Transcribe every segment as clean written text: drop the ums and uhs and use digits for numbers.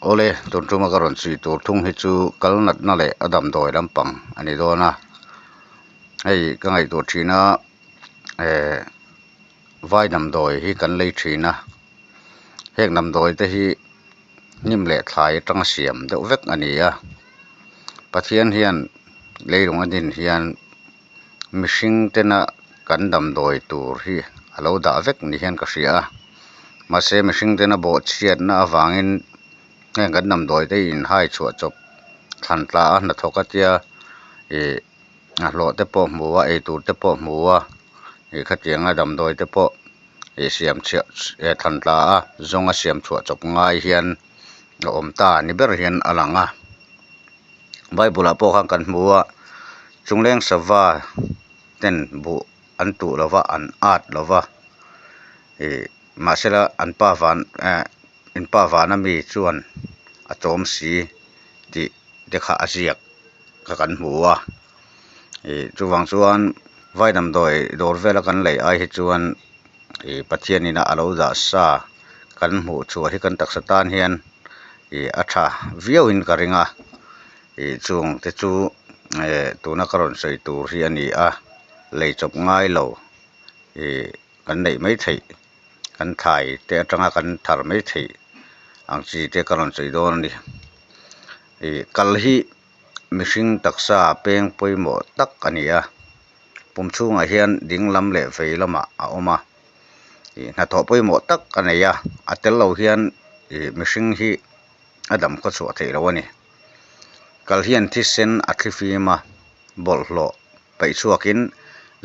Awle, tun tuma ka rawn chhui tur thung hi chu kal natna leh a damdawi lampang a ni dawn a, hei ka ngaihtuah thin a eh vai damdawi hi kan lei thin a, heng damdawi te hi hnim leh thlai atanga siam deuh vek a ni a, Pathian hian leilung a din hian mihring tena kan damdawi tur hi a lo dah vek ni hian ka hria a mahse mihring tena bawhchhiatna avangin heng kan damdawi te hi inhai chhuah chawp thlan tla a hnathawk a tia ih hlawh te pawh hmu a eitur te pawh hmu a ih khatianga damdawi te pawh ih siam chhiah thlan tla a zawnga siam chhuah chawp ngai hian a awm ta ni ber hian a lang a. Bible ah pawh khan kan hmu a chungleng sava ten buh an tuh lo va an at lo va ih mahsela an pa van eh in pa vana mi chuan a chawm si tih te kha a ziak kha kan hmu a ih chuvang chuan vai damdawi dawr vela kan lei ai hi chuan ih Pathian ina a lo dah sa kan hmuh chhuah hi kan taksa tan hian ih a tha viau in ka ring a ih chung te chu eh tuna ka rawn sawi tur hi a ni a lei chawp ngai lo ih kan neih mai theih kan thlai te atanga kan thar mai theih ang chi te ka rawn sawi dawn a ni ih kal hi mihring taksa peng pawimawh tak a ni a. Pum chhungah hian ding lam leh vei lamah a awm a ih hnathawh pawimawh tak a nei a a tel lo hian ih mihring hi a dam khaw chhuah theih loh a ni kal hian thisen a thlifim a bawlhhlawh paih chhuakin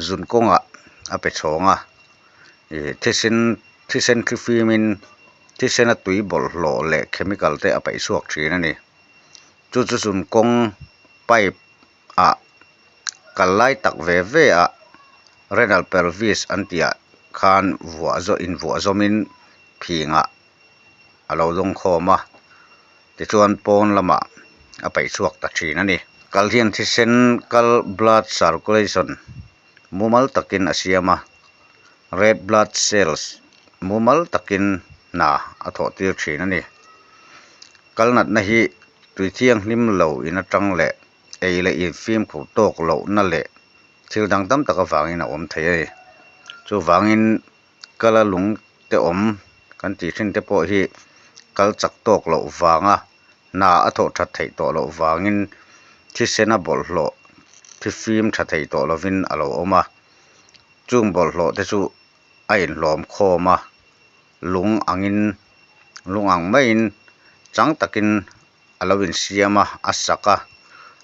zun kawngah a pe chhawng a ih thisen thisen thlifimin thisena tui bawlhhlawh leh chemical te a paih chhuak thin a ni chu chu zun kawng pipe ah kal lai tak ve ve ah renal pelvis an tih ah khan vuah zawh invuah zawmin phingah a lo dawng khawm a tichuan pawn lamah a paih chhuak ta thin a ni. Kal hian thisen kal blood circulation mumal takin a siam a red blood cells mumal takin hna a thawh tir thin a ni. Kal natna hi tui thianghlim lo in atang leh ei leh in fimkhur tawk lohna leh thil dang tam tak avangin a awm thei a ni. Chuvangin kala lung te awm kan tih thin te pawh hi kal chak tawk loh vanga hna a thawh that theih tawh loh vangin thisena bawlhhlawh thifim tha thei tawh lovin a lo awm a, chung bawlhhlawh te chu a inhlawm khawm a, lung angin lung ang maiin chang takin a lo insiam a, a sak a,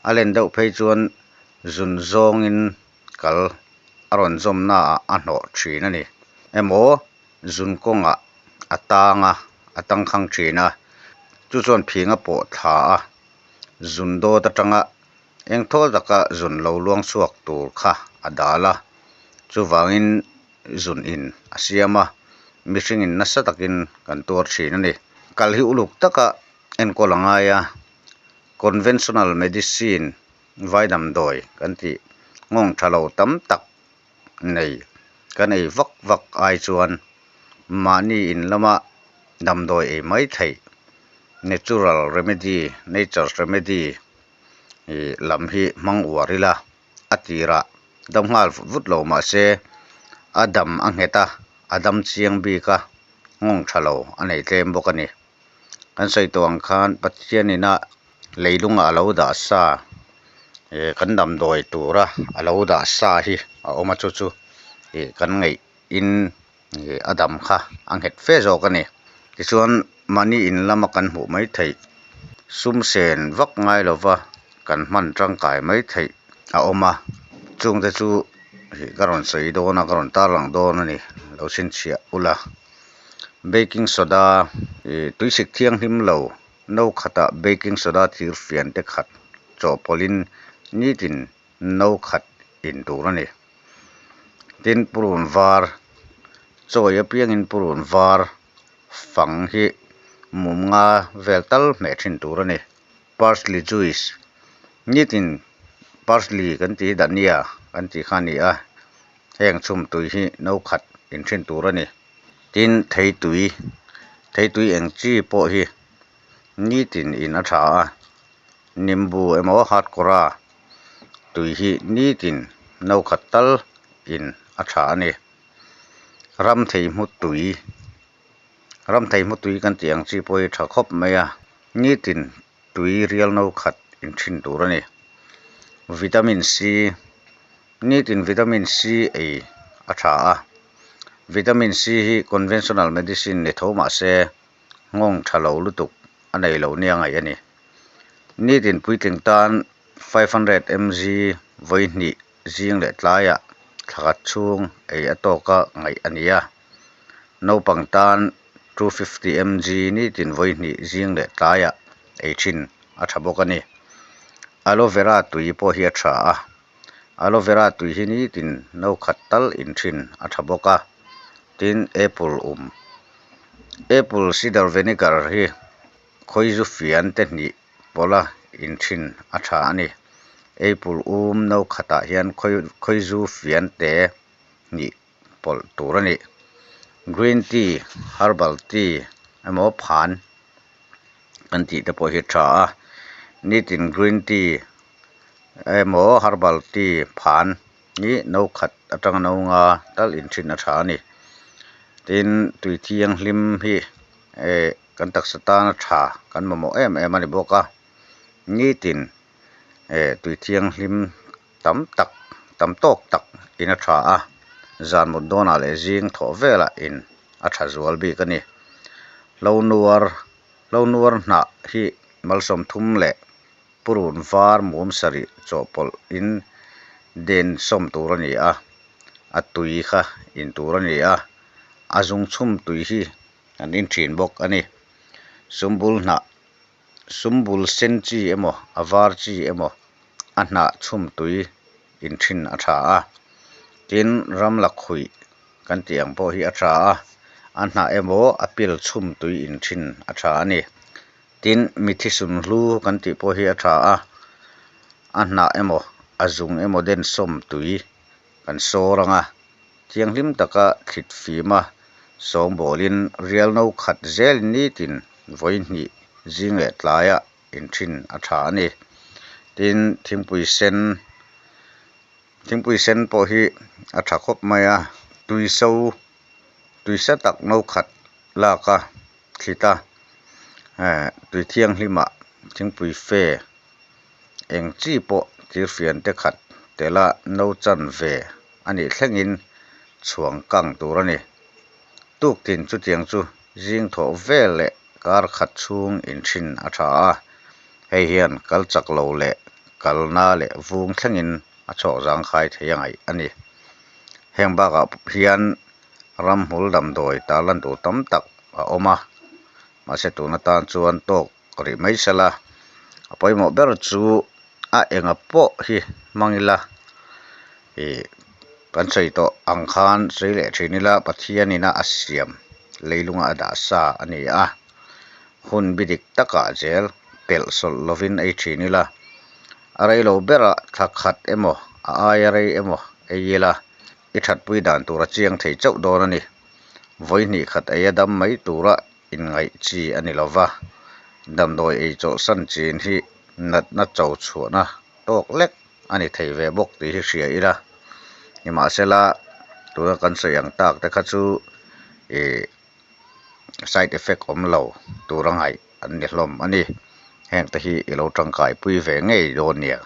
a len deuh phei chuan zun zawngin kal a rawn zawmnaah a hnawh thin a ni. Emaw zun kawngah a tang a, a tangkhang thin a, chu chuan phing a pawh thla a, zun dawt atanga eng thawl taka zun lo luang chhuak tur kha a dal a, chuvangin zun in a siam a, mihringin nasa takin kan tuar thin a ni. Kal hi uluk taka enkawl a ngai a, conventional medicine vai damdawi kan tih nghawng tha lo tam tak nei kan ei vak vak ai chuan mahni in lama damdawi ei mai theih natural remedy nature's remedy ih lam hi hmang uar ila a tirah dam nghal vut vut lo mahse a dam a nghet a a dam chiang bik a nghawng tha lo a nei tlem bawk a ni. Kan sawi tawh ang khan Pathianina leilungah a lo dah sa ih kan damdawi tura a lo dah sa hi a awm a chu chu ih kan ngeihin ih a dam kha a nghet fe zawk a ni. Tichuan mahni in lama kan hmuh mai theih sum sen vak ngai lova kan hman tangkai mai theih a awm a chungte chu ih ka rawn sawi dawn a ka rawn tarlang dawn a ni lo chhinchhiah ula. Baking soda ih tuisik thianghlim lo no khatah baking soda thir fian te khat chawhpawlhin nitin no khat in tur a ni. Tin purun var chawi apiangin purun var fang hi mum nga vel tal hmeh thin tur a ni. Parsley juice nitin parsley kan tih hi dhania kan tih kha a ni a. Heng chhum tui hi no khat in thin tur a ni. Tin thei tui thei tui eng chi pawh hi nitin in a tha a nimbu emaw hatkawra tui hi nitin no khat tal in a tha a ni ram thei hmu tui ram thei hmu tui kan tih ang chi pawh hi a tha khawp mai a nitin tui rial no khat in thin tur a ni vitamin c nitin vitamin c ei a tha a vitamin c hi conventional medicine ni tho mah se nghawng tha lo lutuk a nei lo nia ngaih a ni nitin puitling tan 500 mg vawi hnih zing leh tlaiah thla khat chhung ei a tawka ngaih a ni a naupang tan 250 mg nitin vawi hnih zing leh tlaiah ei thin a tha bawk a ni aloe vera tui pawh hi a tha a aloe vera tui hi nitin no khat tal in thin a tha bawk a tin apple um apple cider vinegar hi khawizu fian te hnih pawlha in thin a tha a ni apple um no khatah hian khawizu fian te hnih pawlh tur a ni green tea herbal tea emaw phan kan tih te pawh hi a tha a nitin green tea emaw herbal tea phan hi no khat atanga no nga tal in thin a tha a ni tin tui thianghlim hi eh kan taksa tana tha kan mamawh em em a ni bawk a nitin eh tui thianghlim tam tak tam tawk tak in a tha a zan mut dawnah leh zing thawh velah in a tha zual bik a ni hlo nuar hlo nuar hnah hi malsawm thum leh purun var mum sarih chawhpawlh in den sawm tur a ni a a tui kha in tur a ni a a zung chhum tui hi an in thin bawk a ni sumbul hnah sumbul sen chi emaw a var chi emaw a hnah chhum tui in thin a tha a tin ram lakhuih kan tih ang pawh hi a tha a a hnah emaw a pil chhum tui in thin a tha a ni tin mithi sunhlu kan tih pawh hi a tha a a hnah emaw a zung emaw den sawm tui kan sawr anga thianghlim taka thlit fim a sawngbawlin rial no khat zel nitin vawi hnih zing leh tlaiah in thin a tha a ni tin thingpui sen thingpui sen pawh hi a tha khawp mai a tui so tui sa tak no khat lak a thlit a eh tui thianghlimah thingpui fe eng chi pawh thirfian te khat tela no chan ve a nih thlengin chhuang kang tur a ni tuk tin chutiang chu zing thawh vel leh kar khat chhung in thin a tha a hei hian kal chak lo leh kalna leh vung thlengin a chhawk zangkhai thei a ngaih a ni heng bakah hian ramhmul damdawi tarlan tur tam tak a awm a mahse tun atan chuan tawk rih mai sela a pawimawh ber chu a enga pawh hi hmang ila ih kan sawi tawh ang khan sawi leh thin ila Pathianin a a siam leilunga a dah sa a ni a hun bi dik takah zel pelh sawlh lovin ei thin ila a rei lo berah thla khat emaw a aia rei emaw ei ila i thatpui dan tur a chiang thei chauh dawn a ni vawi hnih khat ei a dam mai tura inngaih chi a ni lova damdawi ei chawlhsan chin hi natna cho chhuahna tawk lek a ni thei ve bawk tih hi hria ila nimahsela tuna kan sawi ang tak te kha chu ih side effect awm lo tura ngaih an ni hlawm a ni heng te hi i lo tangkai pui ve ngei dawn nia.